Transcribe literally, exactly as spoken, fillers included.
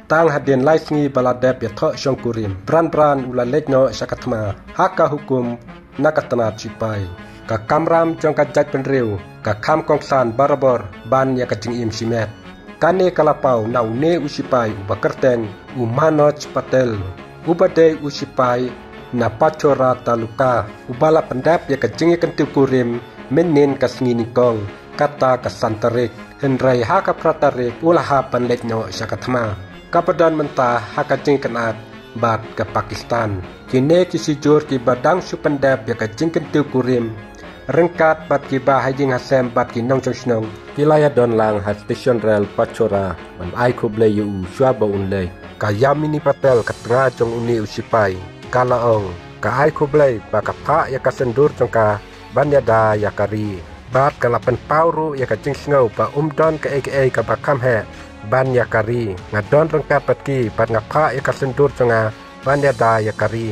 Tang hadien lai sngi ba la dep ïathoh shongkurim, Bran Bran u la leit noh sha ka thma ha ka hukum na ka tnat shipai. Ka kamram jong ka jaitbynriew ka kham kongsan barabor ban ïa ka jingim shimet. Kane ka la paw na une u shipai uba kyrteng u Manoj Patel, uba dei u shipai na Pachora Taluka, uba la pyndep ïa ka jingïakyntiew kurim mynnin ka sngi nyngkong, kata ka san tarik. Hynrei ha ka phra tarik u la hap ban leit noh sha ka thma, kaba don mynta ha ka jingïakynad bad ka Pakistan. Kine ki shijur kiba dang shu pyndep ïa ka jingkyntiew kurim ryngkat bad kiba ha ïing ha sem bad ki nongshong shnong, ki la ïadon lang ha station rel Pachora ban ai khublei ïa u shuwa ba un leit. Ka Yamini Patel, ka tnga jong une u shipai, ka la ong, ka ai khublei ba ka phah ïa ka syndur jong ka ban ïada ïa ka ri. Bad ka la pynpaw ruh ïa ka jingsngew ba um don kaei kaei kaba kham heh ban ïa ka ri. Nga don ryngkat bad ki bad nga phah ïa ka syndur jong nga ban ïada ïa ka ri.